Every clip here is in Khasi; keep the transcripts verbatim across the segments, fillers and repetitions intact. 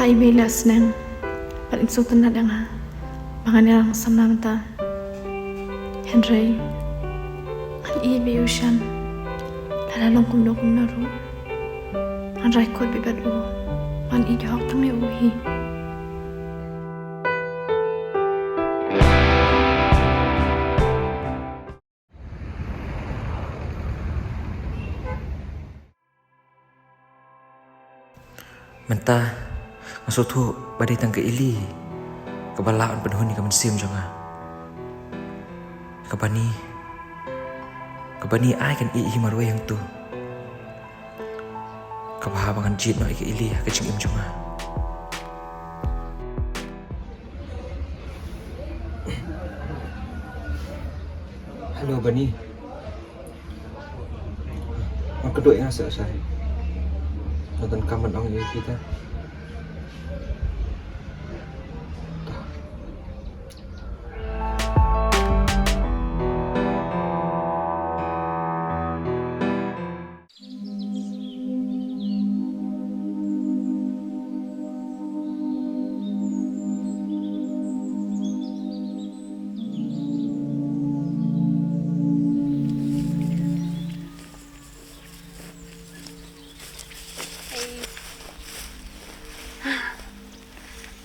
Ai bela sneng. Bad in sngewtynnat ïa nga ba ngan ïalang samla mynta. Hynrei ngan ïeit bad u Shan. Lada long kumno kumno ruh, ngan rai kut bad u. Ngan ïeit hok tang ïa u hi. Mynta nga sngewthuh ba dei tang ka Ili kaba lah ban pynhun ïa ka mynsiem jong nga. Ka Bani, ka Bani ai kan ïeit hi marwei hangto. Kaba haba ngan jied noh ïa ka Ili ha ka jingim jong nga. Hello Bani. Ngan kynduh ïa nga seh seh. Nga donkam ban ong ïa phi te.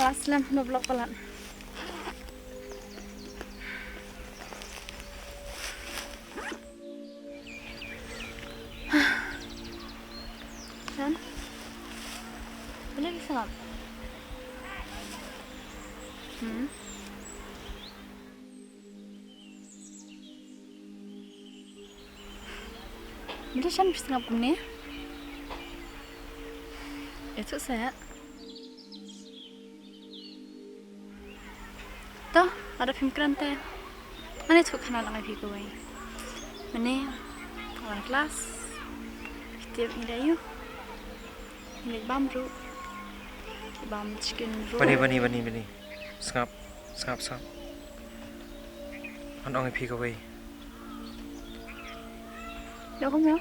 Alas lem, no blok palat. Shan? Balei phi sngap? Hmm? Balei Shan phi sngap kumne? Ïathuh seh. To, lada phim kren te ngan ïathuh khana lang ïa phi kawei. Mynne nga wan klas, phi tip ngi leit aiu? Ngi leit bam ruh. Bam chicken ruh. Bani, Bani, Bani, Bani. Sngap, sngap, sngap. Ngan ong ïa phi kawei. Ïa kumno?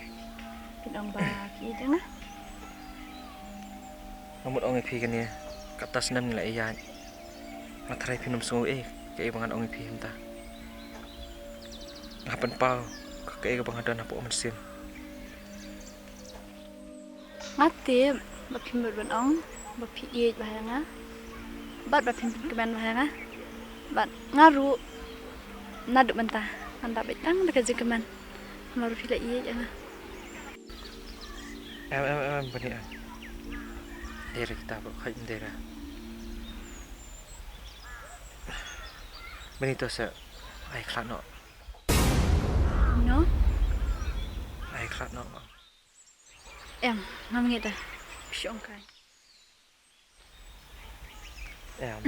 Phin ong ba phi ïeit ïa nga? Nga mut ong ïa phi kane, katta snem ngi la ïaid. Nga tharai phin ym sngew ei kaei ba ngan ong ïa phi mynta. Nga hap ban paw kaei kaba nga don hapoh mynsiem. Nga tip ba phim mut ban ong ba phi ïeit bha ïa nga bad ba phim pynkmen bha ïa nga. Bad nga ruh naduh mynta ngan da beit tang da ka jingkmen. Namar ba phi la ïeit ïa nga. Em, em, em, em, Bani em. Dei re kita bro, khait dei re. Bani to sa ai khlad noh. No? Ai khlad noh. Em, ngam ngeit da. Phi ong kai. Em,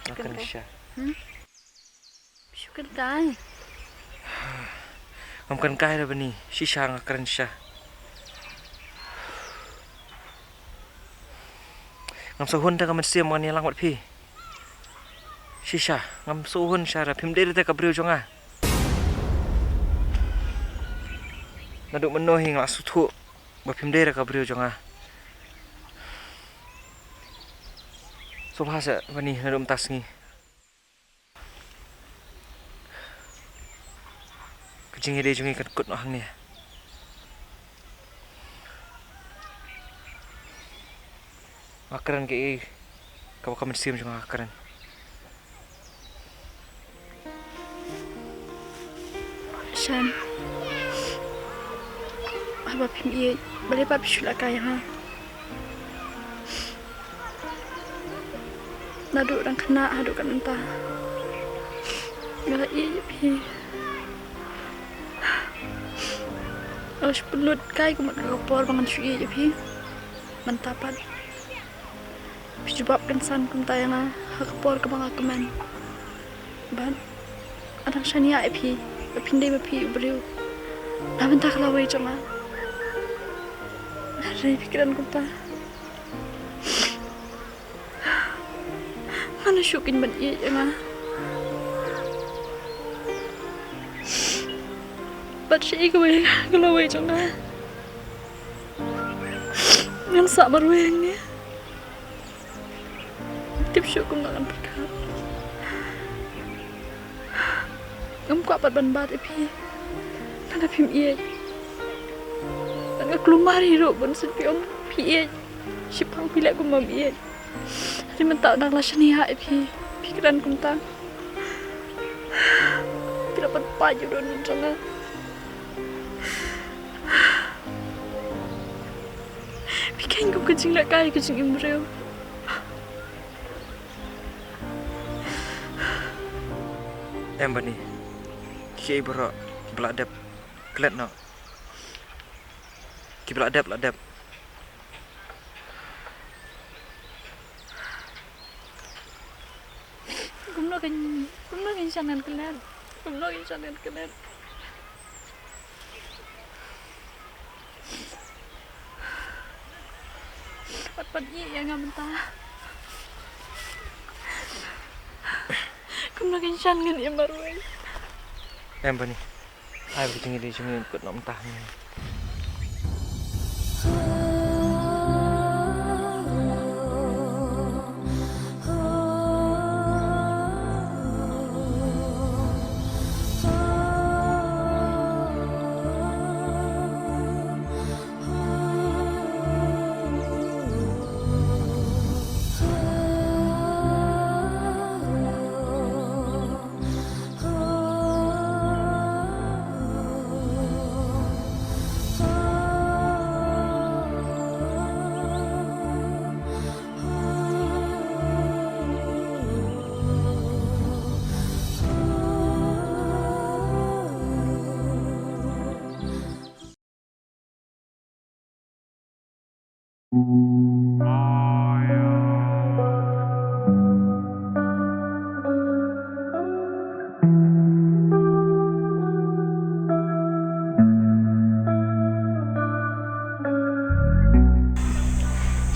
nga kren shisha. Hmm? Shu kren kai. Ngam kren kai re Bani, shisha nga kren shisha. Ngam sngewhun te ka mynsiem ngan ïalang bad phi. Shisha, ngam sngewhun shisha re, phim dei re te ka briew jong nga. Naduh mynno hi nga la sngewthuh ba phim dei re ka briew jong nga. Sngewbha seh Bani, naduh mynta sngi. Ka jingïadei jong ngi kan kut noh hangne. Nga kren kaei kaba ka mynsiem jong nga ka kren. Shan, haba phim ïeit, balei pat phi shu lehkai ïa nga? Naduh dang khynnah haduh katne mynta nga la ïeit ïa phi. Nga la shu pynlut kai ka mut ka por ba ngan shu ïeit ïa phi. Mynta pat phi jubab kynsan kumta ïa nga ha ka por kaba nga kmen. Bad nga dang shaniah ïa phi ba phin dei ma phi u briew na bynta ka lawei jong nga. Hynrei phi kren kumta. Nga la shu kynmaw ïa nga. Bad shaei kawei ka lawei jong nga, ngan sah marwei hangne. Shuh kumno ngan pyrkhat. Ngam kwah pat ban bat ïa phi. Lada phim ïeit. Nga kulmar hi ruh bun sien phi ong phi ïeit. Shiphang phi leh kum bym ïeit. Hynrei mynta u dang la shaniah ïa phi. Phi kren kumta. Phi la pat pait ïa u dohnud jong nga. Phi kheiñ kum ka jinglehkai ka jingim briew. Em Bani, kiei baroh kiba la dep klet noh. Kiba la dep la dep. Kumno kan, kumno kan shan ngan klet. Kumno kan shan ngan klet. Pat pat ïa nga mynta. Kumno kan shan ngan ïa marwei. Em Bani. Ai ba jingïaleh jong ngi kut noh mynta.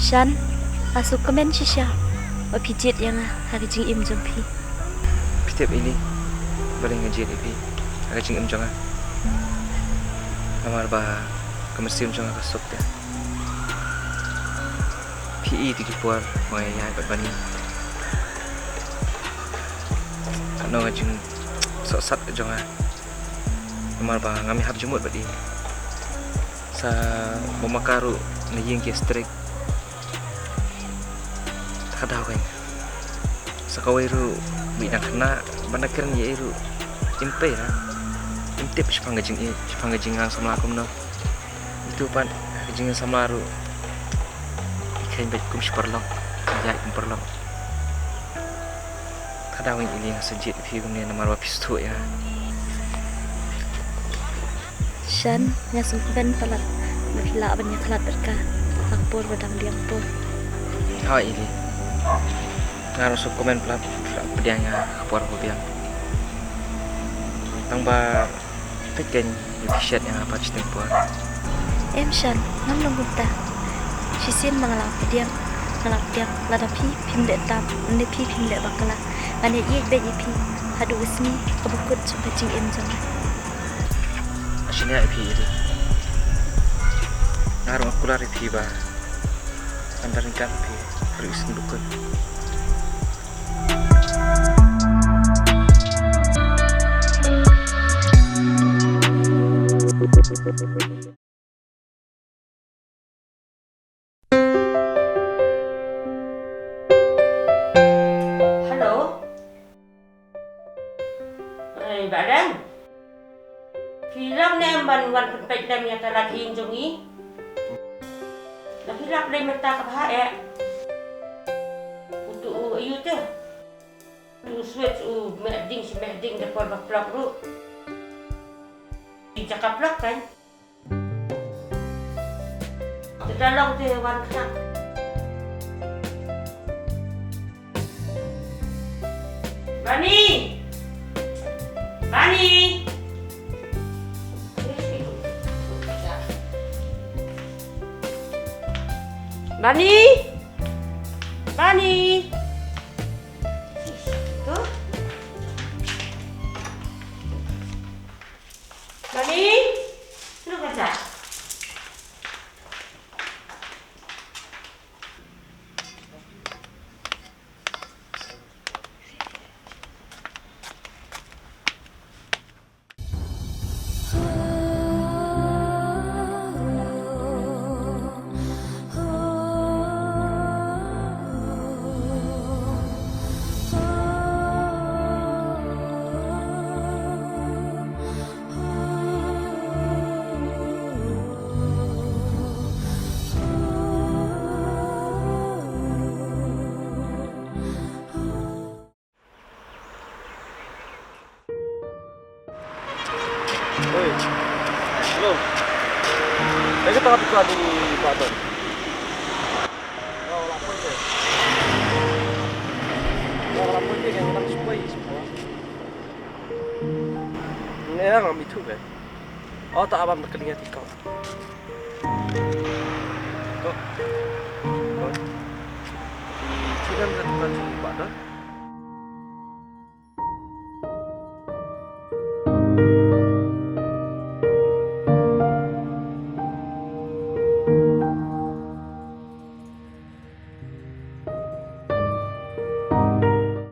Shan, nga sngewkmen shisha ba phi jied ïa nga ha ka jingim jong phi. Phi tip Ili, balei nga jied ïa phi ha ka jingim jong nga? Namar ba ka mynsiem jong nga ka suk te. Phi i te ki por ba nga ïaid bad Bani. Katno ka jingsohsat ka jong nga. Namar ba ngam ïahap jingmut bad i. Sa ba ma ka ruh na ïing ki strict. Kata ka daw kein. Sa kawei ruh ba i dang khynnah, ban da kren ïa i ruh im pei ra. Im tip shaphang ka jingïeit, shaphang ka jingrang samla kumno. Itu pat ka jingïeit samla ruh i kheiñ beit kum shi paralok, ïaid kum paralok. Kata ka daw ngi, Ili, nga sa jied ïa phi kumne namar ba phi sngewthuh ïa nga. Shan, nga sngewkmen palat ba phi lah ban ïakhlad bad ka ha ka por ba dang biang por. Hooid Ili. Nga ruh sngewkmen palat ba phi lah pdiang ïa nga ha ka por ba biang. Tang ba peit kein ba phi shet ïa nga pat shiteng por. Em Shan, ngam long kumta. Shisien ma nga la pdiang, nga la pdiang lada phi phim leh tam, ne phi phim leh bakla. Ngan ïa ïeit beit ïa phi haduh ka sngi kaba kut jong ka jingim jong nga. Nga shaniah ïa phi Ili. Nga ruh nga kular ïa phi ba ngan da ryngkat bad phi haduh ka sngi ba kut. Hello. Ei, Bah Dang. Phi long ne em ban wan pynpeit lem ïa ka lad ïing jong ngi? La phi lap lei mynta ka bha eh. Utu u ayu te. Utu u switch u meh ding shi meh ding da por ba plok ruh. Ïa ka plok kan. Te da long te wan khnak. Bani! Bani! Bani! Bani! Tu? Bani! Sini kerja. Oi. Hello. Ïa kata ka dukan i Bah Don. Ïa, la poi te. Ïa, la poi te, ka dang sngewbha, sngewbha. Nga ngam ithuh be. O, ta, ban kylli ïa ti kong. Kong.